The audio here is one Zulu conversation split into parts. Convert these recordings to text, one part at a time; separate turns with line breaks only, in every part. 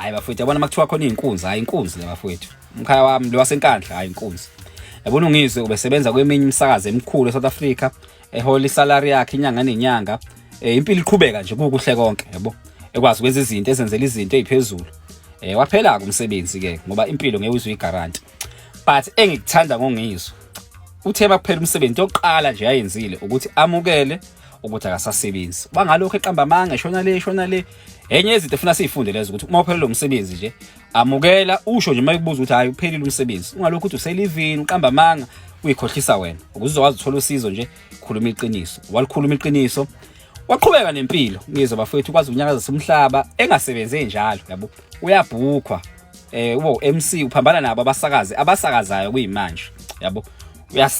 Hayi bafowethu, yabona makuthiwa khona iy'nkunzi, hhayi inkunzi le bafowethu. Umkhaya wami lo waseNkandla, hhayi inkunzi. Yabona uNgizwe ubesebenza kweminye imisakazo emikhulu eSouth Africa, ehola isalary yakhe inyanga nenyanga. Impilo iqhubeka nje kukuhle konke, yabo. Ekwazi ukwenza izinto, ezenzela izinto eziphezulu. Waphela-ke umsebenzi-ke ngoba impilo ngeke uze uyigaranti. But engikuthanda ngoNgizwe, uthe makuphela umsebenzi yokuqala nje ayenzile ukuthi amukele ukuthi akasasebenzi. Bangalokho eqamba amanga, eshona le, eshona le. Enye yezinto efuna siyifunde lezo ukuthi uma uphelelwe umsebenzi nje amukela, usho nje uma ekubuza ukuthi hayi uphelile umsebenzi, ungalokhu uthi uselivini uqamba amanga, uyikhohlisa wena ukuze uzokwazi ukuthola usizo nje. Khuluma iqiniso, walikhuluma iqiniso, waqhubeka nempilo. Ngizwe bafowethu ukwazi ukunyakazisa umhlaba engasebenzi njalo, yabo. Uyabhukhwa, ubo MC, uphambana nabo abasakazi abasakazayo kuyimanje, yabo.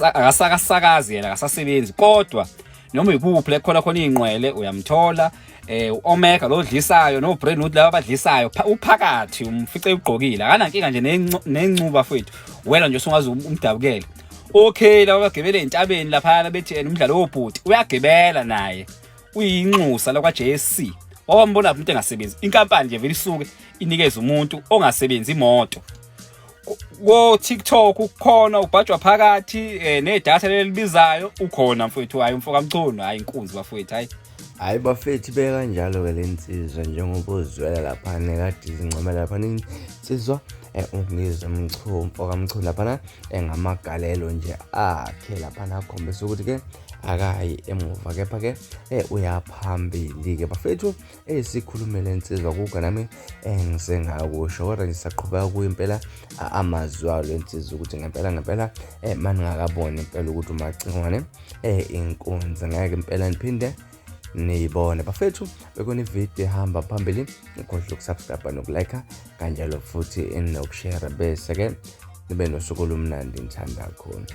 Akasakasakazi yena, akasasebenzi, kodwa noma ikuphi la khona khona iy'nqwele uyamthola. Omega lo dlisayo no Brentwood laba abadlisayo uphakathi umfice ugqokile, akanankinga nje nencuba fethu wena nje usungaze umdabukele. Okay, laba bagibele entabeni laphana bethi yena umdlalo wobhuti uyagibela naye, uyinxusa la kwa JSC. Wawambona umuntu engasebenzi, inkampani nje vele isuke inikeze umuntu ongasebenzi imoto. Ko TikTok ukhona, ubhajwa phakathi nedatha lelibizayo ukhona mfowethu. Hayi umfoka Mchunu, hayi inkunzi bafowethu, hayi.
Hayi bafethu, bekanjalo-ke le nsizwa njengoba uzwela laphana kade izincomela laphana insizwa uNgizwe Mchunu, mfoka Mchunu laphana engamagalelo nje akhe laphana akhombisa ukuthi-ke akayi emuva kepha-ke uyaphambili-ke bafethu. Esikhulumele insizwa kuka nami engisengakusho, kodwa ngisaqhubeka kuyo impela amazwi alo insizwa ukuthi ngempela ngempela maningakaboni impela ukuthi uMacingwane inkunzi ngeke impela niphinde niyibone bafethu. Bekona ividiyo ehamba phambili, ngikhohlwe ukusubscribe nokulike kanjalo futhi nokushare, bese-ke nibe nosuku olumnandi, ngithanda khona.